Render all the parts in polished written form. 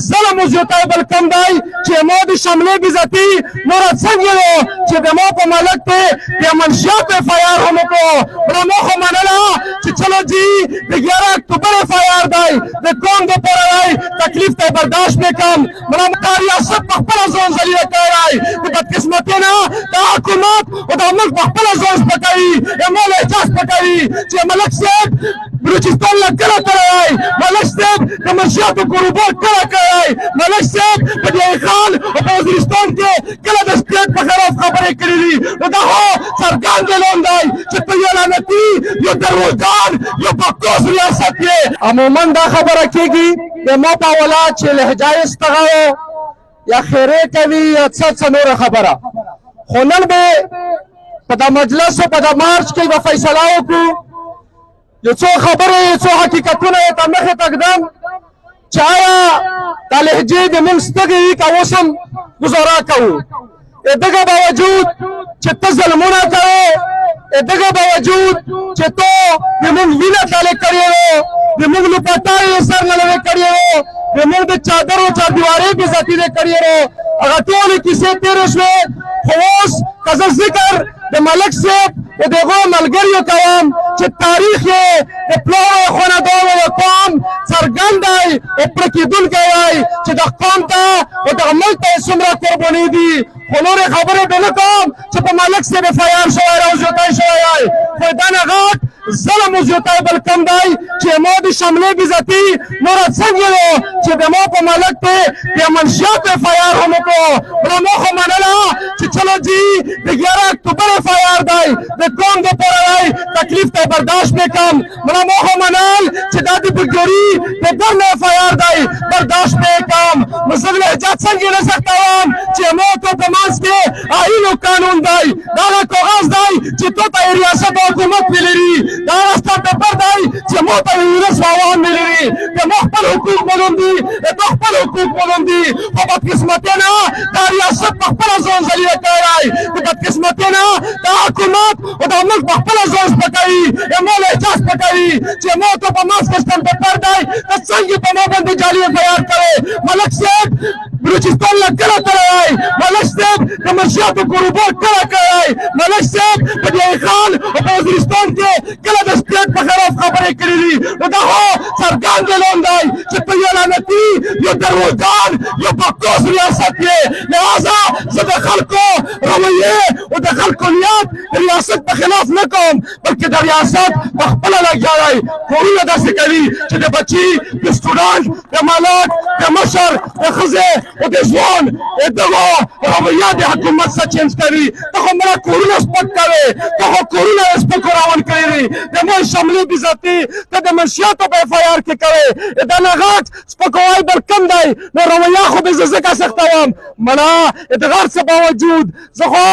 ظلم او زیاتی بل کم دی چې مو د شملې بې عزتي نوره څنګه وو چې د مو په ملک ته د منشیاتو اف آی آر هم وکړو. نو مو خو منله چې چلو جی د 11 اکتوبر اف آی آر دی، د قوم دپاره دی، تکلیف ته برداشت نه کم. مړه دا ریاست په خپله ځان ذلیله کړی، د بدقسمتۍ نه دا حکومت او دا ملک په خپله ځان سپکوي، مو لهجه سپکوي چې ملک صاحب بلوچستان له کله تللی، ملک صاحب د منشیاتو کاروبار کله کړی، ملک صاحب په ډي خان او په وزیرستان کې کله د سټیټ په خلاف خبرې کړې دي. نو دا خو څرګند اعلان دی چې ته یو لعنتي، یو دروغجن، یو بکوس ریاست یې. عموما دا خبره کېږي د مو په حواله چې لهجه یې ستغاو یا خیرې کوي یا څه څه نوره خبره، خو نن به په دا مجلس او په دا مارچ کې به فیصله وکړو. یو څو خبرې، یو څو حقیقتونه یې ته مخې ته ږدم چې آیا دا لهجې د موږ ستږې وي که اوس هم ګزاره کوو. دغه باوجود چې ته ظلمونه کوې، دغه باوجود چې ته د موږ وینه تالې کړې وو، د موږ لوپټه یې سر نه لوې کړې وو، د موږ د چادرو چاردیوارۍ بې عزتي دې کړې وو، هغه ټولې کیسې تېرې شوې. خو اوس که زه ذکر د ملک صاحب او د هغو ملګریو کوم چې تاریخ یې د پلار او خاندان او قوم څرګند دی او پړه کېدونکی دی چې د قوم ته او دغه ملک ته یې څومره قرباني دي. خو نورې خبرې به نه کوم چې په ملک صاحب اف آی آر شوی دی او زیاتی شوی دی، خو دا نه غټ ظلم او زیاتی بل کم دی چې مو د شملې بې عزتي نوره څنګه وو چې د مو په ملک ته د منشیاتو اف آی آر هم وکړو. نو مو خو منله چې چلو جی د 11 اکتوبر اف آی آر دی، د قوم دپاره دی، تکلیف ته برداشت نه کم. نو مو خو منل چې دا د بګوري د در نه اف آی آر دی، برداشت نه کم. نو زه لهجه څنګه نه سختوم چې مو ته په منځ کې آئین او قانون دی، دا کاغذ دی چې تو ته ریاست او حکومت ویلري، دا ستا پیپر دی چې مو ته ولس او عوام ویلري. د مو خپل حقوق معلوم دي، د خپل حقوق معلوم دي، خو بدقسمتۍ نه دا ریاست په خپله ځان ذلیله کړی، د بدقسمتۍ نه دا حکومت او دا ملک په خپله ځان سپکوي، مو لهجه سپکوي چې مو ته په منځ کې سټمپ پیپر دی، ته څنګه په مو باندې جعلي اف آی آر کوې؟ ملک صاحب بلوچستان له کله تللی، ملک صاحب د منشیاتو کاروبار کله کړی، ملک صاحب په ډي خان او په وزیرستان کې کله د سټیټ په خلاف خبرې کړې دي. نو دا خو څرګند اعلان دی چې ته یو لعنتي، یو دروغجن، یو بکوس ریاست یې. لهذا زه د خلکو رویې او د خلکو نیت د ریاست په خلاف نه کوم، بلکې د ریاست په خپله لګیا دی کورونه داسې کوي چې د بچي، د سټوډنټ، د ملک، د مشر، د ښځې او د ځوان دغه رویه د حکومت څخه چینج کوي. ته خو مړه کورونه سپک کوې، ته خو کورونه یې سپکو روان کړي دي. د مو شملې بې عزتي ته د منشیاتو په اف آی آر کې کوې، دا نه غټ سپکوی بل کم دی. نو رویه خو به زه ځکه سختوم مړه د هر څه باوجود زه خو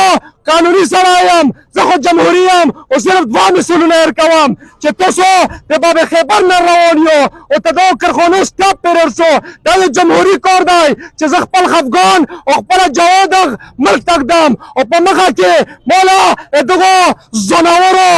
قانوني سړی یم، زه خو جمهوري یم او صرف دوه مثالونه هېر کوم چې تاسو د باب خیبر نه روان یو او ته دغو کرخانو سټاپ پرې شو. دا د جمهوري کار دی چې زه خپل خفګان او خپله جواد ملک ته ږدم او په مخه کې مالا دغو ځناورو،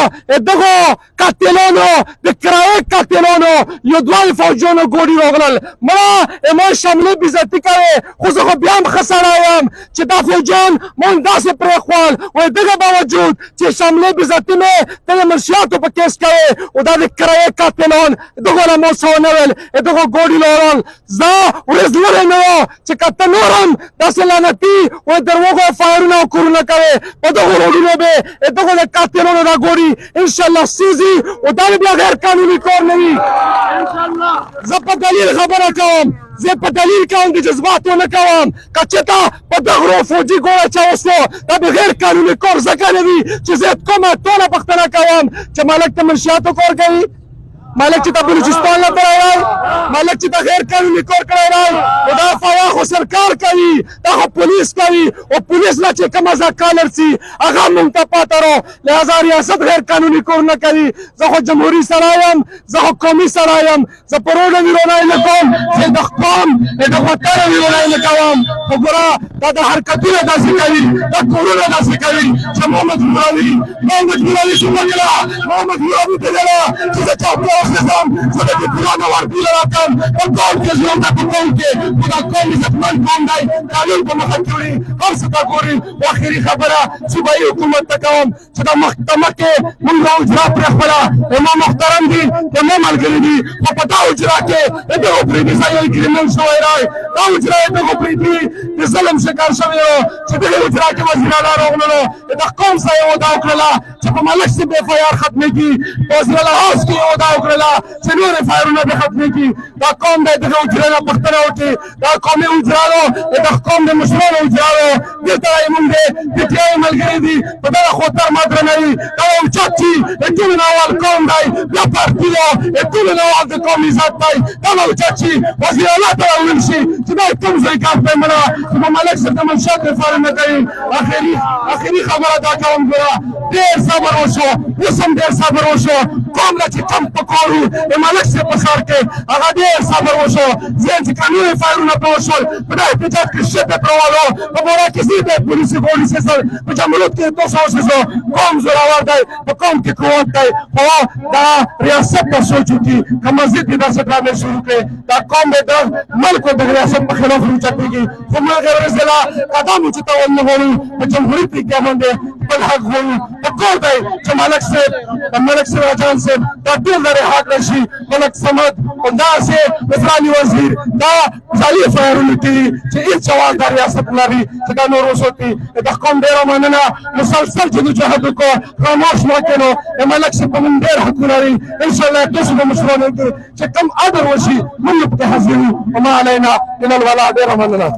دغو قاتلانو، د کرایې قاتلانو یو دوه فوجیانو ګوډي راغلل. مړه ما شملې بې عزتي کوي، خو زه خو بیا هم ښه سړی یم چې دا فوجیان مونږ داسې پرېښول. وایي دغه باوجود چې شملې بې عزتي مې ته د منشیاتو په کیس کوې او دا د کرایې قاتلان دغو له مو څه ونه ویل، دغو ګوډي لاړل. زه ورځ لرې نه وه چې که ته نور هم داسې لعنتي و دروغو فایرونه او کورونه کوې په دغو روډونو به دغو د قاتلانو دا ګوډي انشاءالله سیزي او دا به بیا غیر قانوني کار نه وي. زه په دلیل خبره کوم، زه په دلیل کوم، د جذباتو نه کوم. که چېرته په دغرو فوجي ګوړه چا وسو دا به غیر قانوني کار ځکه نه وي چې زه کومه ټوله پښتنه کوم چې ملک ته منشیاتو کار کوي، ملک چې ته بلوچستان له تللی دی، ملک چې ته غیر قانوني کار کړی دی، نو دا فوا خو سرکار کوي، دا خو پولیس کوي او پولیس له چې کومه ځکه لرسي هغه مونږ ته پاته رو. لهذا ریاست غیر قانوني کور نه کوي. زه خو جمهوري سړی یم، زه خو قومي سړی یم، زه په روډه ویرونی نه کوم، زه د قوم د وطن ویرونی نه کوم. خو ګوره دا د حرکتونه داسې کوي، دا کورونه داسې کوي چې ما مجبوروي، ما مجبوروي چې وکړه، ما مجبوروي کېدله چې زه چا په واخیستم، زه د دې پوره ورپوره راکړم. په قوم کې ژوند ده، په قوم کې، خو دا قوم عزتمند قوم دی، قانون په مخه کې وړي، هر څه ته ګوري. اخري خبره صوبایي حکومت ته کوم چې د مخ د مخکې مونږ حجره پرېښوله، امام محترم دي، زما ملګري دي، خو په دا حجره کې د دغو پرېږدي ځای اګریمنټ شوی دی. دا حجره یې دغو پرېږدي د ظلم شکار شوی و چې دغې حجره کې وزیر اعلی راغللو، د قوم سره یې وعده وکړله چې په ملک صاحب اف آی آر ختمېږي، په وزیر اعلی هاوس کې یې وعده وکړله چې نور اف آی آرونه به ختمېږي. دا قوم دی دغه حجرې نه پوښتنه وکړي. دا قومي حجره ده، د قوم د مشرانو حجره ده. دلته موږ د پي ټي آی ملګري دي، په دغه خطر ما درنوي. دا اوچت چې د ټولو نه اول قوم دی، بیا پارټي ده، د ټولو نه اول د قوم عزت دی. دا اوچت چې وزیر اعلی ته وویل شي چې دا کوم ځای کار دی منه چې په ملک صاحب د منشأ افاره نه کوي. اخري خبره دا کوم، ګوره ډېر صبر وشو، اوس هم ډېر صبر وشو. قوم له چې کم پکار وو د ملک صاحب په ښار کې، هغه ډېر صبر وشو. ځین چې قانوني فایرونه پرې وشول، په دا احتجاج کې شپې پرې په بورا کې زی به پولیس ګوړي سر په جمهوریت کې 200 شو. قوم زورور دی، په قوم کې قوت دی، خو دا ریاست ته سوچ وکړي که مزید دې داسې ډرامې شروع کړي، دا قوم به د ملک او د ریاست په خلاف اوچتېږي. خو موږ غیر قدم اوچتول نه غواړو، په جمهوري طریقه باندې خپل حق غواړو. په کور دی چې ملک صاحب، ملک صاحب جان صاحب دا ټول لري حق راشي، ملک صمد همداسې وزراني وزیر دا ځایي فایرونه کوي چې هیڅ جواز د ریاست لري چې دا نور وساتي. د قوم ډېره مننه، مسلسل جدوجهد وکړو، خاموش مه کښېنو. د ملک صاحب په موږ ډېر حقونه لري. انشاءالله تاسو به مشرانو کې چې کوم ادر وشي موږ پکې حاضر یو. وما علینا الا البلاغ. ډېره مننه.